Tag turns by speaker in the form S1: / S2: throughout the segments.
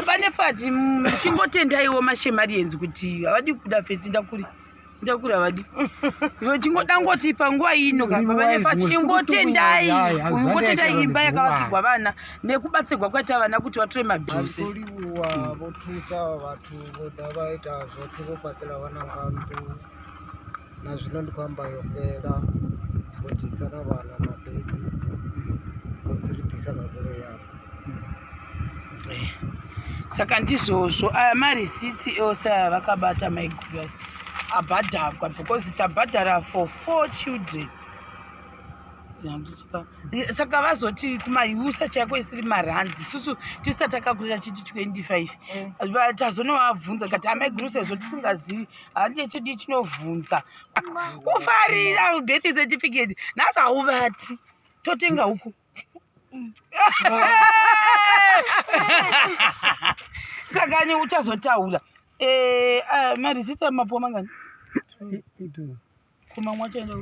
S1: Pane fati chingotendaiwo mashemarienzi kuti havadi kuda fesi ndakuri ndakuri havadi. Chingodangoti panguva ino ka baba nefati ingotendai ingotendai imba yakavakirwa vana nekubatsirwa kwaita vana kuti vatore mabhuse.
S2: Livhuwa vho thusa vhathu vho ḓa vha ita zwoṱhe vho fhaṱela vhana nga nnḓu na zwino ndi khou amba yo fhela vho ḓisa na vhana mabebe vho ḓi ri ḓisa nga goloi yavho.
S1: Saka ndizvozvo aya marisitsi ose aya vakabata maiguru aya abhadharwa because tabhadhara for four children. Saka vazoti kumayusa chaiko isiri maranzi isusu tisati takakurira chiti 25 tazonovabvunza kati amaiguru sezvo tisingazivi handi chidi chinovhunza kufarira birth certificate nhasi hauvati totenga huku. Saka ni uchazotaura eh, ah, marisiti amapuwa mangani? Kumamwe acho enda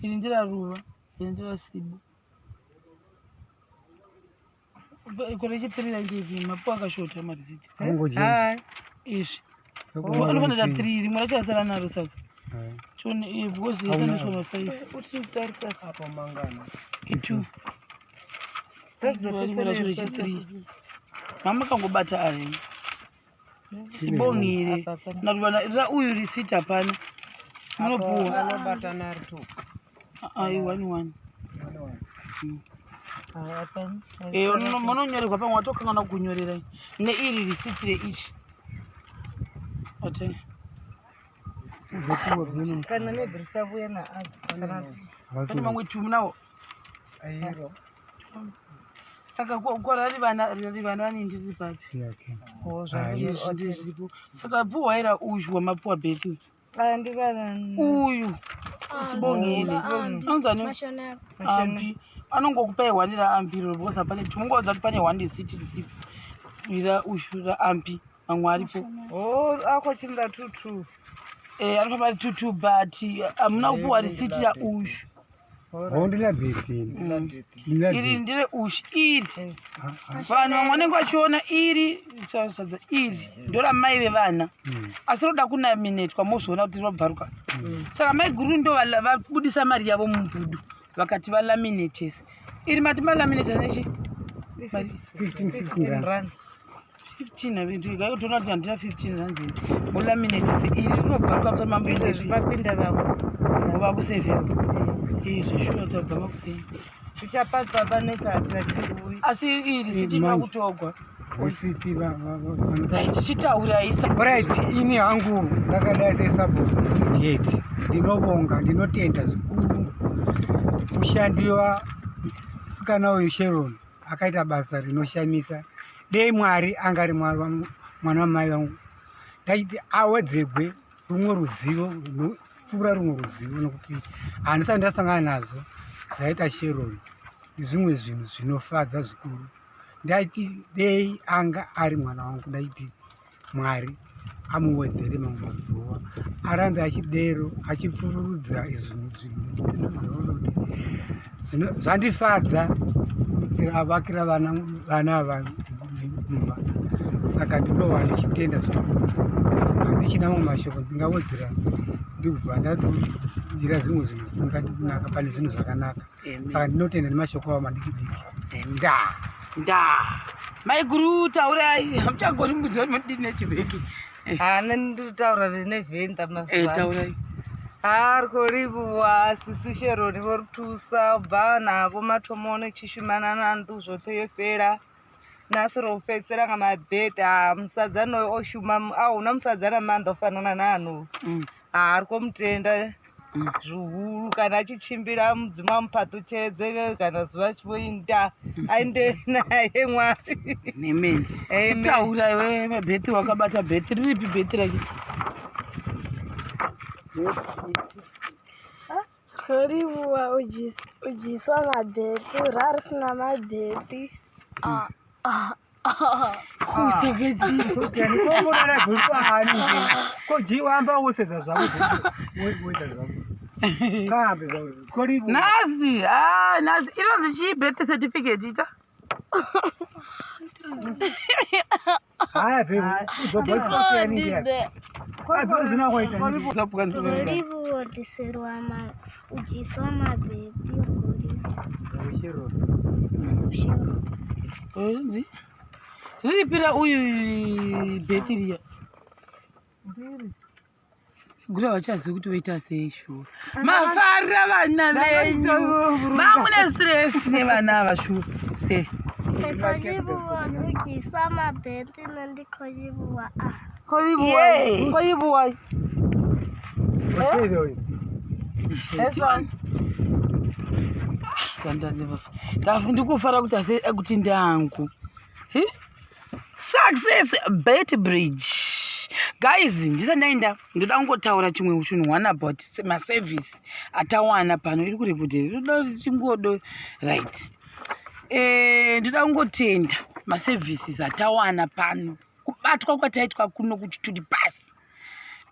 S1: iri ndiraruva, iri ndirasibu. Gore chipiri ndizvi mapuwa akashota marisiti. Izvi anofanira 3 rimwe racho asara naro saka. Chone because yakaniswa 5.
S2: Uti tarisa apa mangana.
S1: 2. Rimwe racho rechi 3. Mama kangobata ari. Sibongile. Narubana ra uyu receipt hapana. Munopuwa.
S2: Anobatana ari 2.
S1: Ai 1 1. Eh, munonyorerwa pamwe watokangana kunyorera neiri receipt reichi. Ate.
S3: Kana nebhirisavuya na
S1: Pane mamwe 2 munawo.
S2: Airo.
S1: Saka korari vana rari vana vanenge ndiri papi? Zviripo. Saka puwa era uyu wamapuwa betu. Uyu Sibongile. Anzani? Ambi. Anongokupai hwani raambi roro because hapane timungoudza kuti pane hwani receipt risipo. Ira uyu raambi mamwe aripo.
S3: Oh, ako chimba 22.
S1: Eh, anofamba ari 22 but hamuna kupuwa receipt rauyu. Iri ndire ushi iri. Vanhu vamwe vanenge vachiona iri sadza iri ndoramai vevana asi roda kunaminetwa mozoona kuti robvaruka. Saka mai guru ndo vabudisa mari yavo mumbudu vakati valaminetese. Iri mati malamineta nechi?
S3: 15 rand.
S1: 15 ngaitoona kuti handina 15 rands ini. Molaminetese iri rinobvaruka kuti mambo
S3: Izvezvi papinda vamwe.
S1: vakusevhera. Izvi shuwa tabva makusei.
S3: Tichapa baba nekati vachiuya.
S1: Asi iri sichinoda kutogwa. Tichitaura isa.
S2: Right, ini hangu ndakadai sesabhuku ndinovonga, ndinotenda zvikuru mushandiwa musikana uyu Sharon akaita basa rinoshamisa. Dei Mwari anga ari mwana wamai vangu, ndaiti awedzegwe rumwe ruzivo runopfuura rumwe ruzivo, nokuti handisati ndasangana nazvo zvaita Sharon. Zvimwe zvinhu zvinofadza zvikuru. Ndaiti dei anga ari mwana wangu, ndaiti Mwari amuwedzere mamwe mazuva arambe achidero achipfururudza izvi zvinhu zvandifadza kuti avakira vana ava mumba. Saka ndinova ndichitenda zvikuru. Handichina mamwe mashoko ndingawedzera, ndikubva ndatogira zvimwe zvinhu zvisingadi kunaka pane zvinhu zvakanaka. Saka ndinotenda nemashoko avo madiki diki. Ndaa.
S1: Ndaa. Maiguru taurai, hamuchagoni muziva kuti munodini nechibheki.
S3: Hana ndinotaura nevhenda mazuva.
S1: Taurai.
S3: Ari kurivhuwa sisi Sharon vorutusa bva navo matomone chishumana nandu zvose yofela. Nhasi ropedzisira nga mabhedha musadzana uyu oshuma ahuna musadzana maanḓa ofanana naano. Ari komutenda zvihulu kana achichimbira mudzimu amuphaṱutshedze kana zuva chivoinda aende naye Mwari.
S1: Amen.
S3: Amen.
S1: Taura iwe bheti wakabata bheti riripi bheti rake?
S4: Kurivhuwa ujiswa mabhepi rarisina mabhepi.
S2: Kojiwamba wosedza zvako woita zvako kahambe zvako korivo.
S1: Nhasi, ah, nhasi inonzi chii birth certificate ita?
S2: Haya pe udobhoiswa seyani ndiya. Abve zina kwaita.
S4: Livhuwa ḓiselwa ma u ḓiswa mabebi khou livhuwa.
S1: Nzi. Riripira uyu bheti riya. Gura vachaziva kuti voita sei shuwa. Mafara vana venyu. Mamune stress nevana ava shuwa. Eh.
S4: Ndi khou livhuwa u ḓiswa mabebi nṋe ndi khou livhuwa a.
S3: Khou livhuwa.
S1: Yeah.
S3: Khou livhuwa.
S2: Oshele uyu.
S1: Ndikufara kuti ase kuti ndangu. Hi? Success Bet Bridge. Guys, ndisati ndaenda ndoda kungotaura chimwe chinhu one about maservice atawana pano iri kurekodera ndoda kuti tingodo right. Eh, ndoda kungotenda maservices atawana pano kubatwa kwataitwa kuno kuchituri pasi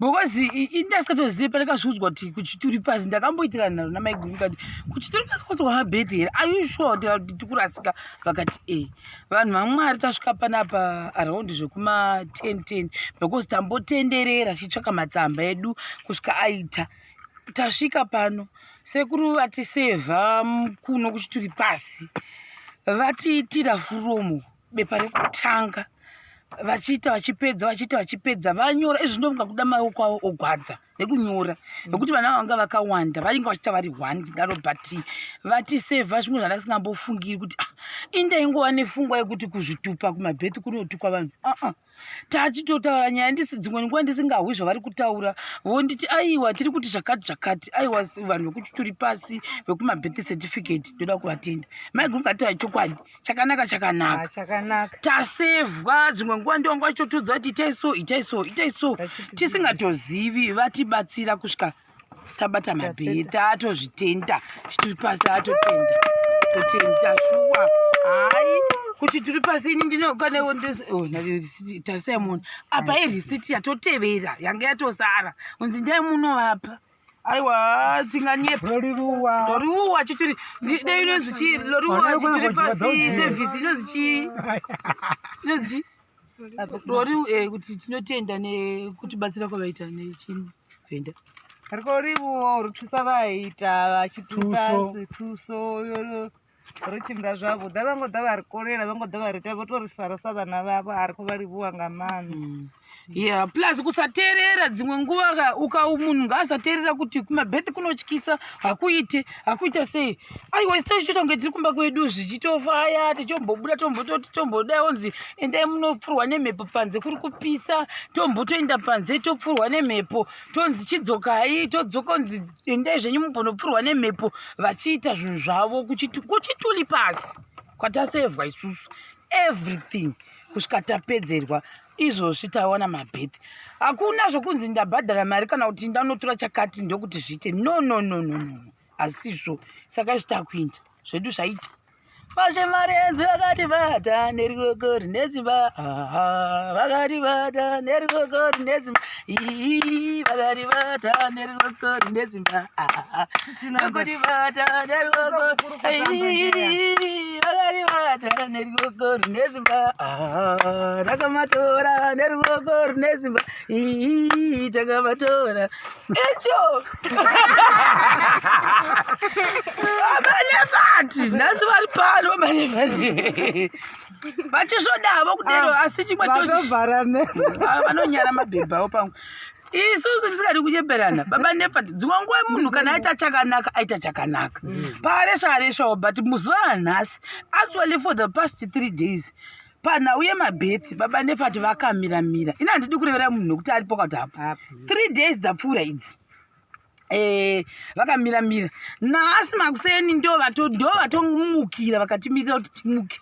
S1: because indasingatozivi pandakazviudzwa kuti kuchituri pasi ndakamboitirana naro namaiguru kati kuchituri pasi kwati wamabhedhi here are you sure kuti tikurasika vakati e vanhu vamwari tasvika panapa around zvekuma 10 10 because tambotenderera tichitsvaka matsamba edu kusvika aita tasvika pano sekuru vatisevha kuno kuchituri pasi vatiitira furomo bepa rekutanga vachiita vachipedza vachiita vachipedza vanyora izvi ndofunga kuda maoko avo ogwadza nekunyora nekuti vana vanga vakawanda vainge vachiita vari one kudaro but vatisevha zvimwe zvandasingambofungiri kuti ah, indaingova nefungwa yekuti kuzvitupa kumabheti kunotukwa vanhu aa tachitotaura nyaya ndisi dzimwe nguva ndisingahwi zvavari kutaura vonditi aiwa tiri kuti zvakati zvakati aiwa vanhu vekuti turi pasi vekumabirth certificate ndoda kuvatenda maiguru ngataura chokwadi chakanaka chakanaka
S3: Ah, chakanaka.
S1: tasevhwa dzimwe nguva ndiwanga vachitotiudza kuti itai so itai so itai so tisingatozivi vatibatsira kusvika tabata mabheta atozvitenda chituri pasi atotenda totenda shuwa hayi kuti tiri pasi ini ndinotarisai munhu apa irisiti yatotevera yanga yatosara unzi ndai munovapa aiwa tinganyepa
S2: Loriruwa.
S1: loriuwa chituri dei inonzi chii loriuwa chituri pasi sevhisi inonzi chii inonzi chii lori eh, kuti tinotenda nekutibatsira kwavaita nechivhenda
S3: Ri khou livhuwa uri thusa vha ita vha
S2: Thuso.
S3: tshitupasi thuso yo ri tshimbila zwavhuḓi a vha ngo ḓa vha ri kolela vha ngo ḓa vha ri ita vho to ri fara sa vhana vhavho a ri khou vha livhuwa nga maanḓa
S1: yeah plus kusateerera dzimwe nguva ka uka munhu ngaasateerera kuti kumabhethi kunotyisa hakuite hakuita sei aiwa isu tichitoita kunge tiri kumba kwedu zvichitofaya tichombobuda tombototi tombodai onzi endai munopfurwa nemhepo panze kuri kupisa tombotoenda panze topfurwa nemhepo tonzi chidzokai todzoka onzi endai zvenyu mumbonopfurwa nemhepo vachiita zvinhu zvavo kuchituli pasi kwatasevhwa isusu everything kusvika tapedzerwa izvozvi tawana mabhethi hakuna zvokunzi ndabhadhara mari kana kuti ndanotora chakati ndokuti zviite no no no no no asizvo saka izvi takuita zvedu zvaita vashe marenzi vakati vata neruoko rine simba aha vakati vata neruoko rine simba ii vakati vata neruoko rine simba aha vakati vata neruoko ii vakati vata neruoko rine simba aha takamatora neruoko rine simba ii takamatora icho vabanefati nhasi vari pano vabanefati vachisvodavo kudero asi chimwe
S3: vatovhara meso
S1: Ah, vanonyara mabhebha avo pamwe isusu tisingadi kunyeperana baba nefati dzimwe nguva munhu kana aita chakanaka aita chakanaka paaresva aresvawo but muzuva ranhasi actually for the past 3 days panhau yemabhethi baba nefati vakamiramira ini handidi kurevera munhu nekuti aripo kati apo 3 days dzapfuura idzi Eh, vakamiramira nhasi makuseni ndo vatomukira vakatimirira kuti timuke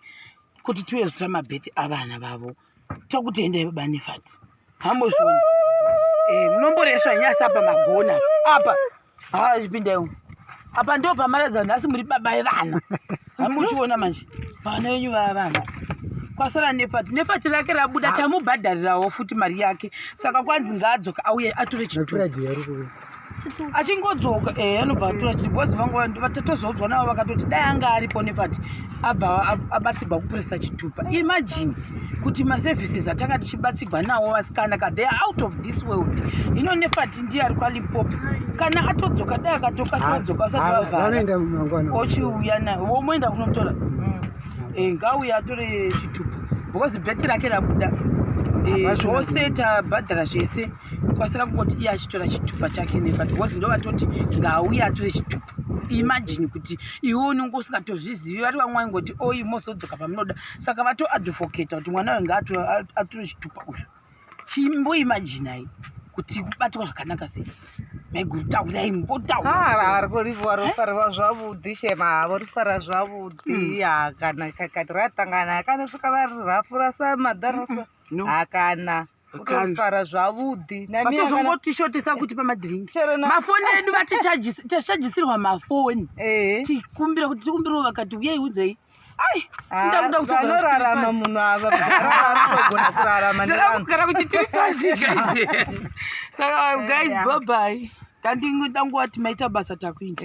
S1: kuti tiuye kuzotora mabhethi avana vavo tokutendai baba nefati hambozviona eh, munomboresva nyasi apa magona apa ha chipindai apa ndo pamaradza nhasi muri baba vevana hamuchiona manje vana venyu vava vana kwasara nefati nefati rake rabuda tamubhadharirawo futi mari yake saka kwanzi ngaadzoka auye atore chitupa
S2: Mafuraji ari kuuya.
S4: chitupa.
S1: Achingodzoka anobva atora chitupa because vangu vatotozoudzwa navo vakatoti dai anga aripo nefati abva abatsigwa kupurisa chitupa. Imagine kuti maservices atanga tichibatsigwa nawo vasikana ka, they are out of this world. Hino nefati ndiye ari kwaLimpopo, kana atodzoka dai akatokasira dzoka asati vavhara.
S2: Vanoenda mangwana.
S1: Ochiuya naye, womoenda kunomutora. Ngauye atore chitupa because birth rake rabuda. Zvose tabhadhara zvese, kwasara kungoti iye achitora chitupa chake nefati because ndo vatoti ngauye atore chitupa. Imagine kuti iwe unenge usingatozvizivi, vari vamwe vaingoti oi mozodzoka pamunoda, saka vatoadvocata kuti mwana uyu ngaatore chitupa uyu. Chimboimaginai kuti kubatwa zvakanaka sei. Maiguru, taurai, mbotaura.
S3: Ri khou livhuwa, ro fariwa zwavhuḓi shema, vho ri fara zwavhuḓi. Ha kana khakhathi ra ṱangana kana swika vha ri rafura sa maḓa.
S1: No.
S3: Ha kana u tou
S1: Kana.
S3: fara zwavhuḓi na miya kana
S1: Vatozongotishotesa kuti pamadhiringi
S3: Chero na
S1: mafoni edu vatichajisirwa mafoni. Tikumbira kuti tikumbirawo, vakati uyai udzei. Ai, ndakuda kutogara
S3: Vanorarama
S1: kuti
S3: munhu ava varikugona kurarama
S1: ndada
S3: nevanhu.
S1: kugara kuti tiri pasi, guys. Saka guys,
S3: Yeah.
S1: bye bye. Tandinguva maita basa, takuinda.